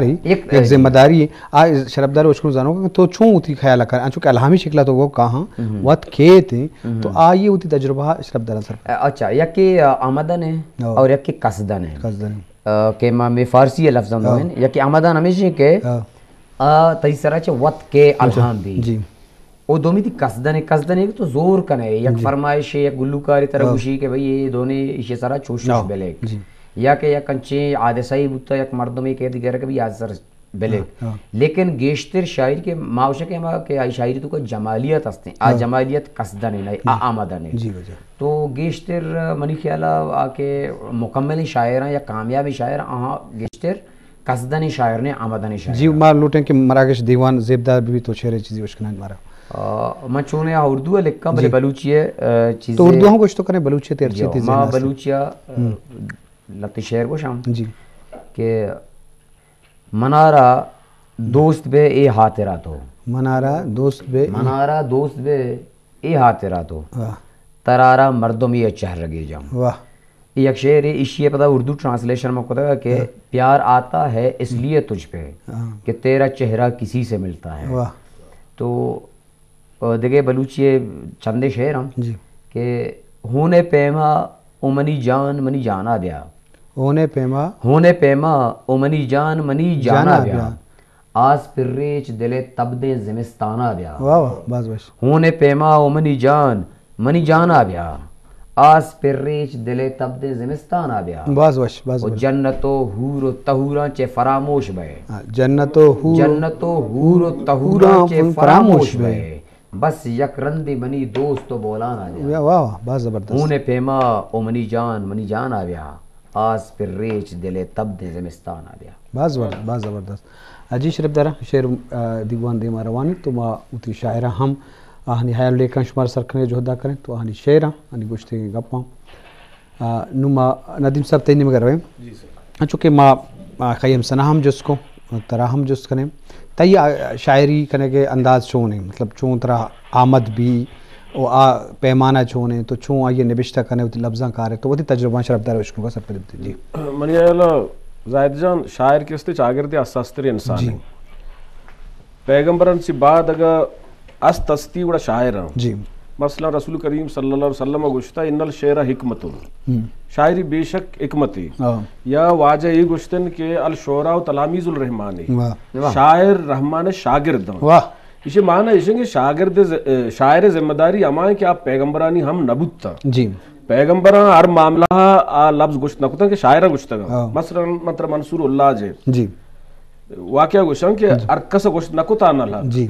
داری، یک، یک ذمہ داری ہے۔ آ شرپدار اشکن زانو کہ تو چون وتی خیال کر، انچو کہ الہامی شکل تو وہ کہاں وت کیت ہیں، تو آئیے وتی تجربہ شرپدار سر۔ اچھا، یکی، آ، آمدن ہے اور یکی قصدن ہے۔ قصدن ہے۔ آ، کہ ما، میں فارسی لفظ ہم دوئیں، یکی آمدن ہمیشہ کہ آ، تئی سرا چہ وت کے الہام بی۔ جی۔ او دومی تی قصدن ہے، قصدن ہے کہ تو زور کنے، یک فرمائش ہے، یک گلوکاری طرح گوشی کہ بھئی یہ دونے ایشی سرا چوشش بلے۔ جی۔ یا کہ یک انچیں حادثہ ہی بوتا، یک مردمے کہ دیگر کہ بھئی آج سر بلے۔ لیکن گیشتر شاعری کہ ما وشے کہ ہما کہ آئی شاعری تو کا جمالیت ہستیں، آ جمالیت قصدن ہے، آ آمدن ہے۔ جی واجہ۔ تو گیشتر منی خیال آ کہ مکمل شاعراں یا کامیاب شاعراں آہاں گیشتر قصدن شاعر نے آمدن شاعر۔ جی، ما لوٹیں کہ مراگش دیوان زیبدار بھی تو شعر چیزی اشکنن مارا۔ آ، من چونے آ اردو لکھاں، بلے بلوچی ہے، آ، چیزے تو اردو ہم گوشتو کنے، بلوچی تے ارچی تی ما بلوچی آ، آ، لتی شعر گوشاں۔ جی۔ کہ منارا دوست بے اے ہاترا تو۔ منارا دوست بے اے۔ منارا دوست بے اے ہاترا تو۔ واہ۔ ترارا مردم یہ چہرگے جام۔ واہ۔ یہ یک شعر ہے، ایشی پدا اردو ٹرانسلیشن میں کتا کہ پیار آتا ہے اس لیے تجھ پہ کہ تیرا چہرہ کسی سے ملتا ہے۔ واہ۔ تو او دگہ بلوچی چندے شعر ہم جی۔ کہ ہونے پیما او منی جان منی جانا بیا۔ ہونے پیما۔ ہونے پیما او منی جان منی جانا جانا بیا۔ بیا۔ آس پریچ دل تب دیں زمستانا بیا۔ واہ واہ، باز وش۔ ہونے پیما او منی جان منی جانا بیا۔ آس پریچ دل تب دیں زمستانا بیا۔ باز وش، باز او وش۔ جنت و حور و طہوراں چے فراموش بئے۔ ہاں، جنت و حور و جنت و حور و طہوراں چے فراموش بئے۔ بس یک رندے منی دوست و بولان آ بیا۔ واہ واہ، باز زبردست۔ ہون پیما او منی جان، منی جان آ بیا۔ آس پر ریچ دل تب دیں زمستان آ بیا۔ باز زبردست، باز زبردست۔ اجی شرپ دارا شعر، آ، دیوان دیما روانی تو ما وتی شاعرہ ہم آہانی حیال لیکن شمار سر کنے جہدا کریں تو آہانی شعرہ، آہانی گوشتے گپاں۔ آ، نوں ما ندیم صاحب تئی نیمگ ءَ رویں۔ جی سر۔ انچو کہ ما، آ، خیم سنا ہم جست کو، ترا ہم جست کنیں۔ تئی، آ، شاعری کنگ ءِ انداز چون ایں؟ مطلب چون ترا آمد بی و آ پیمانہ چون ایں؟ تو چون آئی ءَ نبشتہ کنے، وتی لبزاں کارے؟ تو وتی تجربہ شرپ دار اشکنگا سرپد بتے۔ جی۔ منی خیال ءَ زاہد جان شاعر کہ استے چاگرد ءِ حساس تریں انسان جی۔ ایں۔ پیغمبران چی بعد اگا است استی گڑا شاعر ہاں۔ جی۔ مثلاً رسول کریم صلی اللہ علیہ وسلم ءَ گوشتا، ان الشعر حکمت۔ ہم۔ شاعری بے شک حکمت ہے۔ ہاں۔ یا واجہ یہ گوشتن کہ الشعراء تلامیذ الرحمن۔ واہ۔ واہ۔ شاعر رحمان شاگرد ہیں۔ واہ۔ اسے معنی ایش کہ شاگرد ز-، شاعر ذمہ داری ہما ہے کہ آپ پیغمبرانی ہم نبوتا۔ جی۔ پیغمبراں ہر معاملہ آ لفظ گوشت نہ کتن کہ شاعر گوشتگا۔ ہاں۔ مثلاً مطلب منصور اللہ جے۔ جی۔ واقعہ گوشن کہ جی۔ ہر کس گوشت نہ کتا نہ لفظ۔ جی۔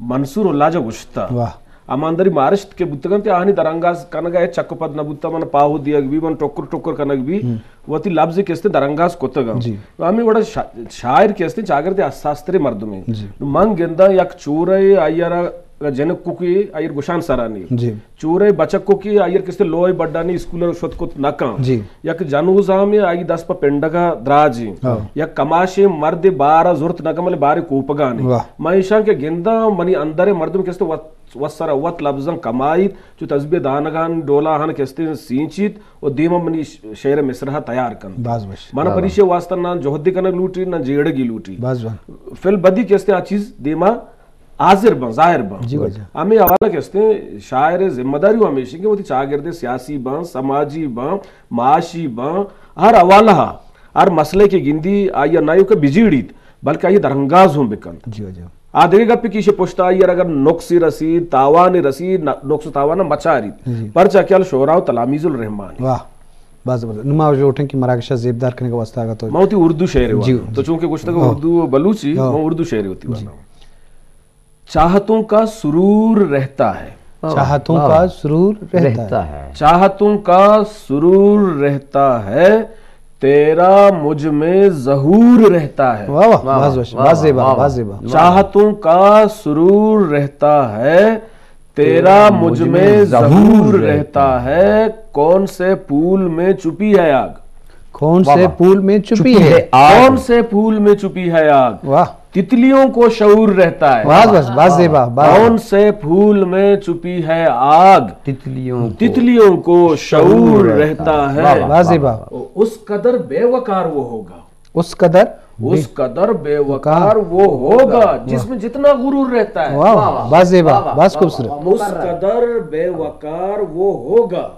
منصور اللہ جا گوشتا۔ واہ۔ اماندری مارشت کہ بوتگن تے آہانی درانگاز کنگا ہچ چک و پد نہ بوتا، من پاہو دیگ بی، من ٹکر ٹکر کنگ بی، ہم۔ وتی لبز کہ استے درانگاز کتگا۔ جی۔ تو ہمیں وڑا شا-، شاعر کہ استے چاگرد حساس ترے مردم ہیں۔ جی۔ من گندا یک چورے آئیارا جنک کو کے آئیر گشان سرانی۔ جی۔ چورے بچک کو کے آئیر کستے لوئے بڈانی اسکول شت کت نہ کان۔ جی۔ یک جنوزامے آئی دست پہ پنڈگا دراجیں۔ ہاں۔ یک کماشے مرد بارا زرت نہ کمل بارے کوپگانی۔ واہ۔ من ایشاں کہ گنداں منی اندر مردم کستے وت، وت سرا وت لبزاں کمائیت، چو تسبیح دانگان ڈولا ہن کستے سینچیت و دیما منی ش-، شعر مصرعہ تیار کنت۔ باز وش۔ من واہ واہ۔ پریشے واسطہ نہ جہدی کنگ لوٹی، نہ جیڑگی لوٹی۔ باز وش۔ فی البدی کستے آ چیز دیما حاضر بن، ظاہر بن۔ جی واجہ۔ ہمیں حوالہ کہ استیں، شاعر ذمہ داری ہمیشہ کہ وتی چاگردے سیاسی بن، سماجی بن، معاشی بن، ہر حوالہ، ہر مسئلے کے گندی آئی نہ کہ بجیڑیت، بلکہ آئی درانگاز ہم بکنت۔ جی واجہ۔ آ دگہ گپے کہ ایشی پشت آئی اگر نقصی رسید، تاوانی رسید، ن-، نقص و تاوان مچاریت۔ جی۔ پرچا کہ الشعراء تلامیذ الرحمن۔ واہ، باز زبردست۔ نما لوٹیں کہ مراگشا زیبدار کنگ واسطہ آگا تو۔ ما وتی اردو شعر جی، واناں۔ تو جی۔ چونکہ گوشتگ ہاں۔ اردو و بلوچی، ہاں۔ ما اردو شعر وتی جی۔ واناں۔ چاہتوں کا سرور رہتا ہے۔ واہ، چاہتوں واہ، کا واہ۔ سرور رہتا ہے۔ رہتا ہے۔ چاہتوں کا سرور رہتا ہے، تیرا مجھ میں ظہور رہتا ہے۔ واہ، واہ، واہ، باز وش، واہ، باز زیبا، واہ، باز واہ۔ زیبا۔ چاہتوں کا سرور رہتا ہے، تیرا مجھ میں ظہور رہتا ہے، کون سے پھول میں چھپی ہے آگ؟ کون سے پھول میں چھپی ہے آگ؟ کون سے پھول میں چھپی ہے آگ؟ واہ۔ تتلیوں کو شعور رہتا ہے۔ باز وش، باز زیبا، باز۔ کون سے پھول میں چھپی ہے آگ؟ تتلیوں کو۔ تتلیوں کو شعور رہتا ہے۔ واہ، واہ، باز زیبا۔ اس قدر بے وقار وہ ہوگا۔ اس قدر اس قدر بے وقار وہ ہوگا، جس میں جتنا غرور رہتا ہے۔ واہ، واہ، واہ، باز زیبا، واہ، واہ، باز واہ، خوبصورت۔ واہ، واہ، اس قدر بے وقار وہ ہوگا،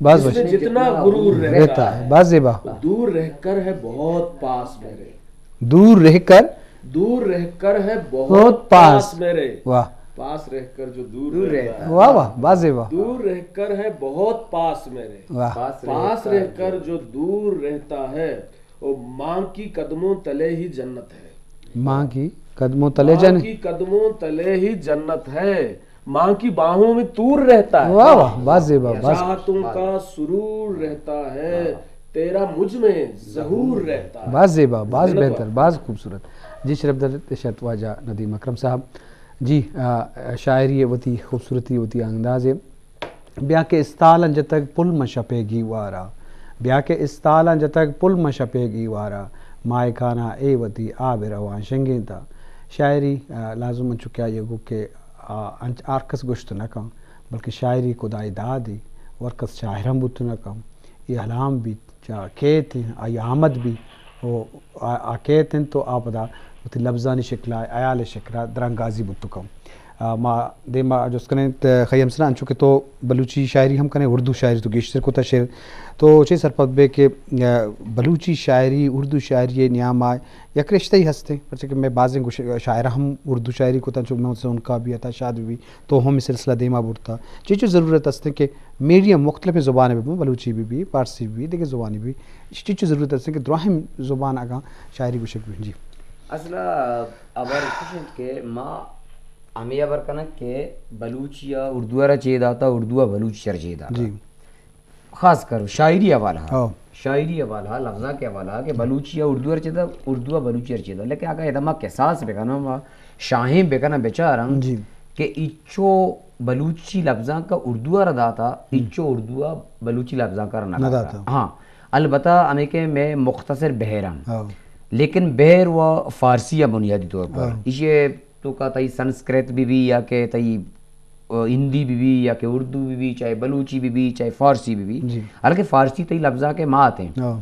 باز جس میں جتنا غرور رہتا ہے۔ باز زیبا۔ دور رہ کر ہے بہت پاس میرے۔ دور رہ کر۔ دور رہ کر ہے بہت بہت پاس۔ پاس میرے۔ واہ۔ پاس رہ کر جو دور دور رہتا رہتا ہے۔ واہ، واہ، باز زیبا۔ دور رہ کر ہے بہت پاس میرے۔ واہ۔ پاس پاس رہ رہ کر کر جو دور رہتا ہے، وہ ماں کی قدموں تلے ہی جنت ہے۔ ماں کی قدموں تلے ماں جن۔ کی قدموں تلے ہی جنت ہے، ماں کی باہوں میں طور رہتا ہے۔ واہ، واہ، باز زیبا، باز۔ چاہتوں کا سرور رہتا ہے، تیرا مجھ میں ظہور رہتا ہے۔ باز زیبا، باز بہتر، باز خوبصورت۔ جی، شرف در تشت واجہ ندیم اکرم صاحب۔ جی، آ، شاعری وتی خوبصورتی، وتی انداز ہے۔ بیا کہ استالاں جتگ پل من شپے گیوارا، بیا کہ استالاں جتگ پل من شپے گیوارا، ماہکانا اے وتی آب روان شنگینتا۔ شاعری، آ، لازم انچو کہ آئی گو کہ، آ، انچ ہر کس گوشت نہ کن، بلکہ شاعری خدائی دادی، ہر کس شاعر ہم بوت نہ کن۔ اے الہام بیت، چا کیت انت، آئی آمد بی، و آ، آ کیت انت تو آ پدا وتی لبزانی شکلا، ہیال شکلا درانگازی بوت کن۔ آ، ما دیما جست کنیں ت-، خیم سرا، انچو کہ تو بلوچی شاعری ہم کنے، اردو شاعری تو گیشتر کتا شعر۔ تو چے سرپد بے کہ، آ، بلوچی شاعری، اردو شاعری نیاما یک رشتہ ہی ہستے، پرچہ کہ میں بازیں گوش-، شاعر ہم اردو شاعری کتا، چو میں ان کا بھی عطا شاد بھی، تو ہم سلسلہ دیما برتا۔ چے چو ضرورت ہستے کہ میڈیم مختلف زبان بہ بوں، بلوچی بہ بی، فارسی بہ بی، دگہ زبانی بہ بی، چے چو ضرورت ہستے کہ دراہیں زبان اگاں شاعری گوشگ بہ بی؟ جی۔ اصلا ہبر چش انت کہ ما ہمے ہبر کنگ کہ بلوچی ء اردو ء را چے داتا، اردو ء بلوچی ء را چے داتا۔ جی۔ خاص کر شاعری حوالہ ء، ہاں۔ شاعری حوالہ ء، لفظاں کے حوالہ ء کہ بلوچی ء اردو ء را چے دا، اردو ء بلوچی ء را چے دا۔ لیکن اگاں ادا ما قصاص بکناں، ما شاہیں بکناں، بچاراں جی۔ کہ ایچو بلوچی لفظاں کا اردو ء را داتا، ہم۔ ایچو اردو ء بلوچی لفظاں کا را نہ نہ داتا۔ داتا۔ ہاں، البتہ ہمیں کہ میں مختصر بحر ہم۔ ہاں۔ لیکن بحر و فارسی ء بنیادی طور پر۔ ہاں۔ ایشی تو کا تئی سنسکرت بہ بی یا کہ تئی، آ، ہندی بہ بی یا کہ اردو بہ بی، چاہے بلوچی بہ بی، چاہے فارسی بہ بی۔ جی۔ حالانکہ فارسی تئی لفظاں کے مات ہیں۔ ہاں۔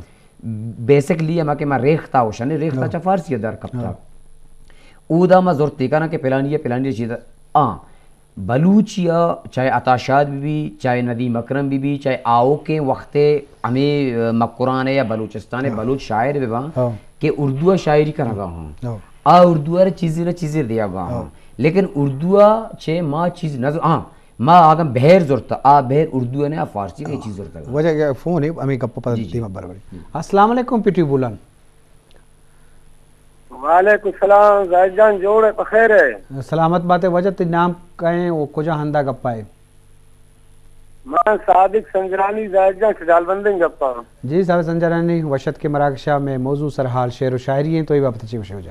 بیسکلی ہما کہ ما ریختہ گوشاں، ریختہ ہاں۔ چا فارسی در کپتا۔ ہاں۔ اودا ما زرتے کناں کہ پلانی یا پلانی چیز، آ، بلوچی ء چاہے عطا شاد بہ بی، چاہے ندیم اکرم بہ بی، چاہے آؤکیں وخت ء ہمے، آ، مکران ء یا بلوچستان ء ہاں۔ بلوچ شاعر بہ باں ہاں۔ کہ اردو ء شاعری کنگا ہاں۔ ہاں۔ آ اردو ء را چیزے نہ چیزے دیگا ہاں۔ ہاں۔ لیکن اردو ء چہ ما چیز نہ ز-، ہاں، ما اگاں بحر زرتا، آ بحر اردو ء نہ، آ فارسی ء چیز زرتا۔ وجہ کہ فون ہے، ہمیں گپ پر جی، جی۔ دیما برابر۔ جی۔ السلام علیکم پی ٹی وی بولان۔ وعلیکم السلام، زاہد جان جوڑ ئے، پخیر ئے؟ سلامت بات ئے واجہ، تئی نام کئے و کجا ہندا گپا ئے؟ من صادق سنجرانی، زاہد جان، شڈال بندیں گپا۔ جی صاحب سنجرانی، وش اتکے مراگشا، مئے موضوع سرحال شعر و شاعری ایں، تو اے بابت چی گوشے واجہ؟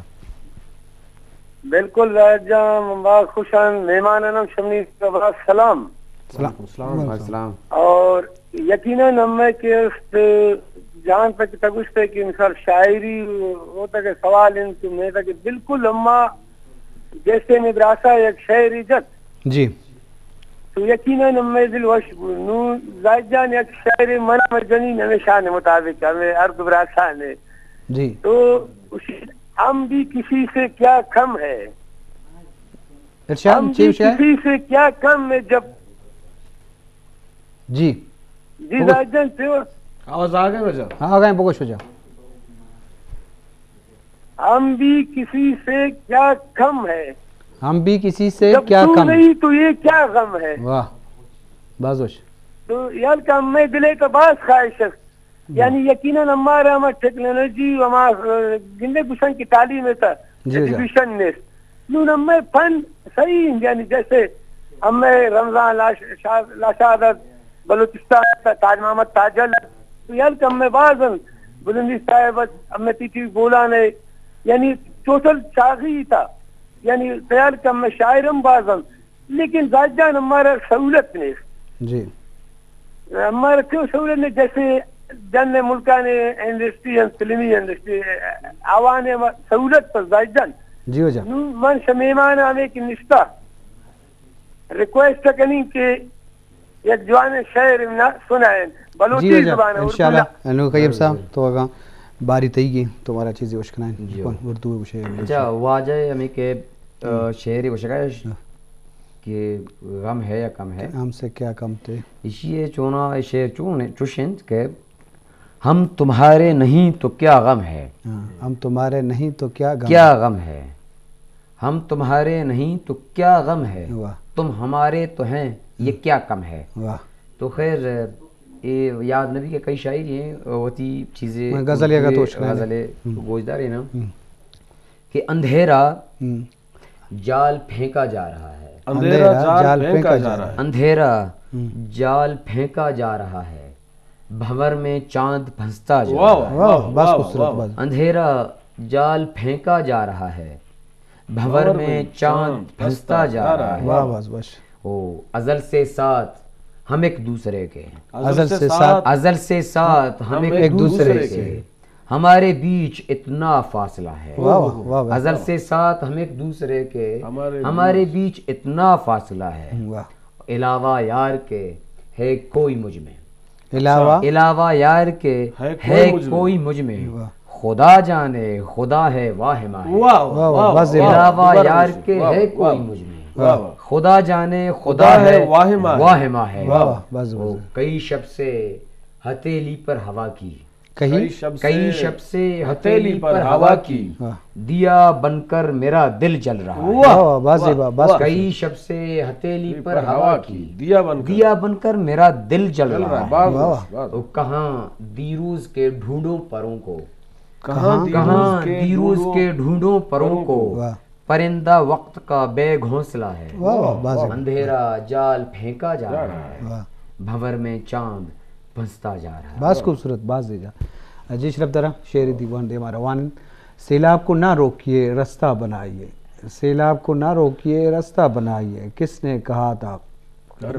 بالکل زاہد جان، من باز خوش آں، مہمانان ہم شمنی باز سلام۔ سلام۔ وعلیکم السلام۔ وعلیکم السلام۔ اور یقیناً ہمے کہ است جان تک تگوشتے کہ مثال شاعری ہوتا کہ سوال انت، میں تک بالکل ہما جیسے میں براسا یک شاعری جت۔ جی۔ تو یقیناً ہمے دل وش بو۔ نو زاہد جان یک شاعری من مجنی ہمے شان مطابق ہمے ہر دو براسا نے۔ جی۔ تو ہم بھی کسی سے کیا کم ہے۔ ارشاد، ہم چی بھی شاعر؟ کسی سے کیا کم ہے جب جی۔ جی بگوش۔ زاہد جان، چی ہو؟ آواز آ گئی واجہ؟ ہاں، آ گئے، بگوش واجہ۔ ہم بھی کسی سے کیا کم ہے؟ ہم بھی کسی سے جب کیا تو کم؟ نہیں تو یہ کیا غم ہے؟ واہ، باز وش۔ تو یار کہ ہمے دلے تو باز خواہش ہے۔ یعنی یقیناً ہمارا ہما ٹیکنالوجی و ہما، آ، گندے گوشن کہ تعلیم تا جی، جی۔ ایجوکیشن نیست۔ نون ہمے فن صحیح انت، یعنی جیسے ہمے رمضان لاش-، شاد-، لاشاد ات، بلوچستان ات، تاج محمد تاجل ات، تو یار کہ ہمے باز انت، بلندی صاحب ات، ہمے ٹی ٹی وی بولان ہے، یعنی ٹوٹل چاغی تا، یعنی تیار کہ ہمے شاعر ہم باز انت۔ لیکن زاہد جان ہمارا سہولت نیست۔ جی۔ ہمارا کیوں سہولت نہیں؟ جیسے جن ملکان انڈسٹری ہیں، فلمی انڈسٹری، آوان سہولت پر زاہد جان۔ جی واجہ۔ نو من شمیمان ہمیں کہ نشتہ ریکویسٹ کنی کہ یک جوان شعر نہ سنائیں۔ بلوچی جی واجہ، زبان، اردو انشاءاللہ۔ نہ۔ انو قیب صاحب، تو اگاں باری تئی گی، تو مارا چیزے اشکنائیں۔ جی۔ اردو گوشے۔ اچھا، واجہ ہمیں کہ، آ، ہم۔ شعر گوشگا ہے ہاں۔ کہ غم ہے یا کم ہے؟ ہم سے کیا کم تھے؟ اسی ہے چونا، اے شعر چون، چوش انت کہ ہم تمہارے نہیں تو کیا غم ہے؟ ہاں، ہم تمہارے نہیں تو کیا غم کیا ہے؟ غم ہے؟ ہم تمہارے نہیں تو کیا غم ہے؟ واہ۔ تم ہمارے تو ہیں، یہ ہم۔ کیا کم ہے؟ واہ۔ تو خیر، اے یاد نبی کہ کئی شاعری ہیں، وتی چیزیں میں غزل یا گا تو اشکنائیں۔ غزل ہم۔ گوشدار ہے نا ہم۔ کہ اندھیرا ہم۔ جال پھینکا جا رہا ہے۔ اندھیرا اندھیرا جال جال پھینکا پھینکا جا جا رہا رہا ہے۔ ہے۔ اندھیرا ہم۔ جال پھینکا جا رہا ہے، بھنور میں چاند پھنستا جا واہ، رہا ہے۔ واہ، واہ، واہ، بس واہ، خوبصورت، واہ۔ بس۔ اندھیرا جال پھینکا جا رہا ہے، بھنور بھنور میں میں چاند چاند پھنستا پھنستا جا جا رہا رہا ہے۔ ہے۔ واہ، بس، بس۔ او، ازل سے ساتھ ہم ایک دوسرے کے۔ ازل ازل سے سے ساتھ ساتھ ازل سے ساتھ ہم ہم ایک ایک دوسرے دوسرے کے۔ کے۔ ہمارے بیچ اتنا فاصلہ ہے۔ واہ، واہ، واہ، واہ۔ ازل سے ساتھ ہم ایک دوسرے کے، ہمارے ہمارے بیچ بیچ اتنا فاصلہ ہے۔ واہ۔ علاوہ یار کے ہے کوئی مجھ میں۔ علاوہ؟ علاوہ یار کے ہے ہے کوئی مجھ میں۔ کوئی مجھ میں۔ واہ۔ خدا جانے، خدا ہے، واہ ماہ ہے۔ واہ، واہ، واہ، واہ، واہ، واہ۔ علاوہ دوبارہ یار دوشی۔ کے واہ، ہے واہ، کوئی واہ۔ مجھ میں۔ واہ، واہ۔ خدا جانے، خدا خدا ہے، ہے، واہ ماہ ہے۔ واہ ماہ ہے۔ واہ، واہ، بس، بس، او، بس۔ کئی شب سے ہتھیلی پر ہوا کی۔ کئی؟ کئی شب سے کئی شب سے ہتھیلی ہتھیلی پر پر ہوا ہوا کی۔ کی۔ واہ۔ دیا بن کر میرا دل جل رہا ہے۔ واہ، واہ، واہ، بس، واہ، بس، واہ۔ بس۔ کئی شب سے ہتھیلی پر پر ہوا ہوا کی۔ کی۔ دیا بن کر۔ دیا بن کر میرا دل جل جل رہا رہا ہے۔ ہے۔ واہ، واہ، واہ۔ واہ۔ تو کہاں دیروز کے ڈھونڈوں پروں کو۔ کہاں کہاں دیروز کے دیروز ڈھونڈوں کے ڈھونڈوں پروں پروں کو۔ کو۔ واہ۔ پرندہ وقت کا بے گھونسلہ ہے۔ واہ، واہ، واہ۔ اندھیرا جال پھینکا جا رہا ہے۔ واہ۔ بھنور میں چاند پھنستا جا رہا ہے۔ باز خوبصورت، باز دیجا۔ جی شرف دارا، شعری دیوان دیما روان انت۔ سیلاب کو نہ روکیے، رستہ بنائیے۔ سیلاب کو نہ روکیے، رستہ بنائیے۔ کس نے کہا تھا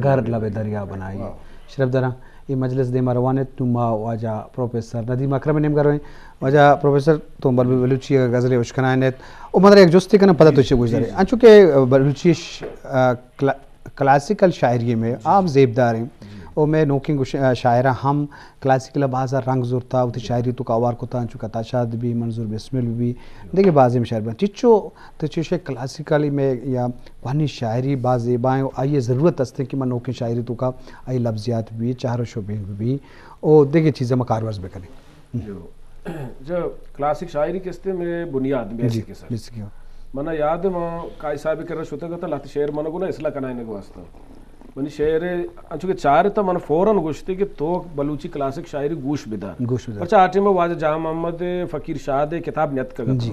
گھر لبِ دریا بنائیے۔ واہ۔ شرف دارا، اے مجلس دیما روان انت، نوں ما واجہ پروفیسر ندیم اکرم ءِ نیمگا رویں۔ واجہ پروفیسر، تو بل-، بلوچی ءِ غزلے اشکنائینیت۔ او من ترا یک جستے کناں، پدا تو چے گوشدارے۔ جی، جی۔ انچو کہ بلوچی ش-، آ، کلا-، کلاسیکل شاعری میں عام زیبدار ہیں۔ جی۔ او میں نوکیں گوش-، آ، شاعراں ہم کلاسیکل ءَ بازا رنگ زرتا، وتی شاعری توکا ہوار کتا، انچو کہ عطا شاد بی، منظور بسمل بی، دگہ بازیں شاعر بی۔ چچو تو چوشے کلاسیکل میں یا کوہنیں شاعری باز زیبائیں، آئی ءِ ضرورت است کہ من نوکیں شاعری توکا آئی لفظیات بی، چہر و شبین بی، او دگہ چیزاں ما کارورز بکنیں۔ جو، جو کلاسک شاعری کہ استیں میں بنیاد، جی، بیسک ہے سر۔ بیسک ہے۔ منا یاد ہے، ما قاضی صاحب کرا شتگ اتاں، لہتے شعر منا گونا اصلاح کنائینگ واسطہ۔ منی شعر انچو کہ چارتا، من فوراً گوشتے کہ تو بلوچی کلاسک شاعری گوش بدار۔ گوش بدار۔ پرچا آ ٹائم واجہ جان محمد فقیر شاد کتاب نیتکگ اتاں۔ جی۔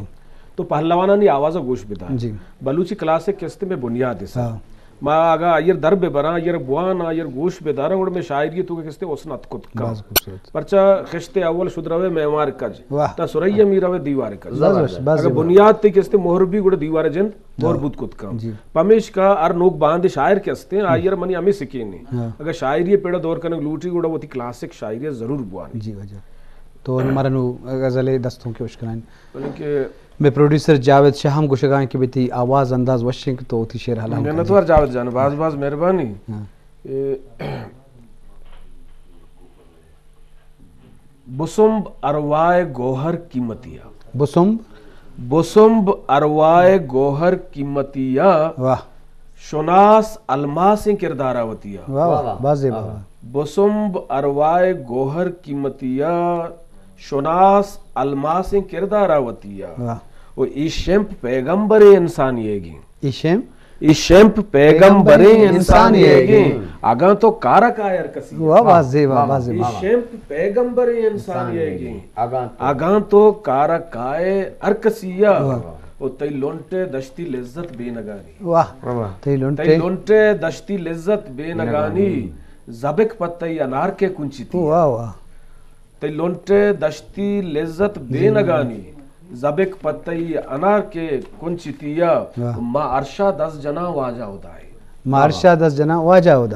تو پہلوانانی آواز گوش بدار۔ جی۔ بلوچی کلاسک کہ استیں میں بنیاد ہے سر۔ ہاں۔ ما اگاں آئیر در بہ براں، آئیر بواناں، آئیر گوش بداراں، گڑا مئے شاعری توکا کہ استیں حسن اتک کت کن۔ باز خوبصورت۔ پرچا خشت اول شد روے معمار کج، واہ۔ تا ثریا می روے دیوار کج۔ زبردست، باز اگاں زبردست۔ بنیاد تئی کہ استیں مہر بی، گڑا دیوار جند مہر، ہاں، بوت کت کن۔ جی۔ پمیشکا ہر نوک باندے شاعر کہ استیں، ہم، آئیر منی ہمے سکین ایں۔ ہاں۔ اگاں شاعری پڑا دور کنگ لوٹی، گڑا وتی کلاسک شاعری ضرور بوانی۔ جی، واجہ۔ تو نوں مارا نوں غزل دستونکے اشکنائیں۔ بلکہ مئے پروڈیوسر جاوید شاہ ہم گوشگا ایں کہ بہ تئی آواز انداز وش ایں کہ تو وتی شعر ہلان کن۔ منتوار جاوید جان، باز باز مہربانی۔ ہاں۔ اے، بسمب ارواہ گوہر قیمتیا۔ بسمب؟ بسمب ارواہ گوہر قیمتیا۔ واہ۔ شناس الماسیں کردارا وتیا۔ واہ، واہ، واہ، واہ۔ باز زیبا، واہ، واہ۔ بسمب ارواہ گوہر قیمتیا، شناس الماسیں کردارا وتیا۔ واہ۔ و ای شمپ پیغمبر انسانی ایگیں۔ ای شمپ؟ ای شمپ پیغمبر انسانی ایگیں۔ اگاں تو کارا کائے ہر کسی۔ واہ، واہ، زیبا، واہ، واہ، زیبا۔ ای شمپ پیغمبر انسانی ایگیں۔ اگاں تو، اگاں تو کارا کائے ہر کسی۔ واہ۔ و تئی لنٹ دشتی لذت بے نگانی۔ واہ۔ واہ۔ تئی لنٹ، تئی لنٹ دشتی لذت بے نگانی، زبک پہ تئی انار کے کنچتی۔ واہ، واہ۔ تئی لنٹ دشتی لذت بے نگانی، زبک پہ تئی انار کے کنچتی۔ واہ۔ ما ارشا دست جناں واجہ ہدائے۔ ما ارشا دست جناں واجہ ہدائے۔